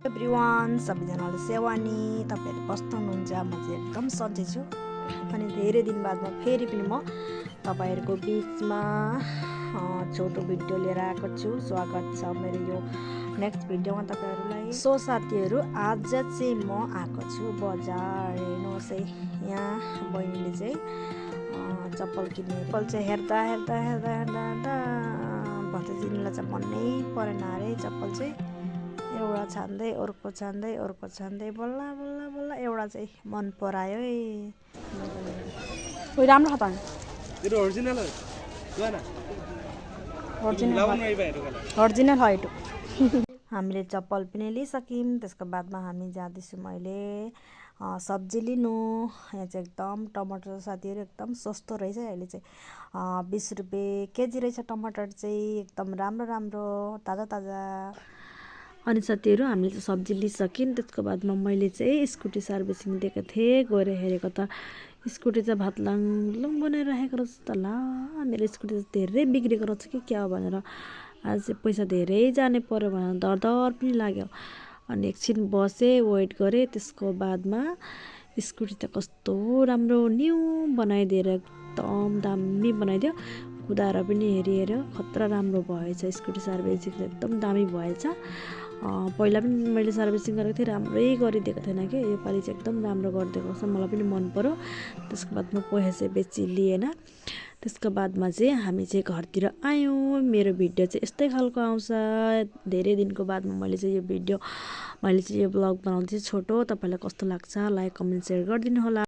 Everyone सबैजनाले सेवानी तपाईहरु कस्तो हुनुहुन्छ म चाहिँ एकदम सन्चै छु अनि धेरै दिन बादमा फेरि पनि म तपाईहरुको बीचमा छोटो भिडियो लिएर आएको छु स्वागत छ मेरो यो नेक्स्ट भिडियोमा तपाईहरुलाई सो साथीहरु आज चाहिँ म आएको छु बजार हेर्नुस् है यहाँ बहिनीले चाहिँ चप्पल किन्ने चप्पल चाहिँ हेर्दा भतिजीलाई चाहिँ मनै परेन अरे चप्पल चाहिँ एउटा छान्दै अर्को छान्दै बल्ल एउटा चाहिँ मन परायो है ओइ राम्रो खतन तेरो ओरिजिनल हो गाना ओरिजिनल हो इटु हामीले चप्पल पनि लिइसक्यौं त्यसको बादमा हामी जाँदैछौँ अहिले सब्जी लिनु यहाँ चाहिँ एकदम टमाटर साथीहरु एकदम सस्तो रहेछ अहिले चाहिँ 20 रुपैयाँ केजी रहेछ टमाटर चाहिँ एकदम राम्रो ताजा अनि साथीहरु हामीले चाहिँ सब्जी लिइसक्यौं त्यसको बादमा मैले चाहिँ स्कुटी सर्भिसिङ दिएको थिएँ गएर हेरेको त स्कुटी चाहिँ भातलाङ बनाइराखेको रहेछ त ला मेरो स्कुटी चाहिँ धेरै बिग्रेको रहेछ कि क्या हो भनेर आज चाहिँ पैसा धेरै जाने पर्यो भनेर डर पनि लाग्यो अनि एकछिन बसे वेट गरे त्यसको बादमा स्कुटी त कस्तो राम्रो न्यू बनाइदिएर एकदम दामी बनाइदियो कुदाएर पनि हेरिहेर्यो खतरा राम्रो भएछ स्कुटी सर्भिसिङ एकदम दामी भएछ पहिला पनि मैले सर्भिसिङ गरेको थिएँ राम्रै गरिदिएको थिएन के योपालि चाहिँ एकदम राम्रो गरिदिएको छ मलाई पनि मन पर्यो त्यसको बादमा पैसा चाहिँ बेची लिएन त्यसको बादमा चाहिँ हामी चाहिँ घरतिर आयौँ मेरो भिडियो चाहिँ यस्तै खालको आउँछ धेरै दिनको बादमा मैले चाहिँ यो ब्लग बनाउँदै छोटो तपाईलाई कस्तो लाग्छ लाइक कमेन्ट शेयर गरिदिनु होला।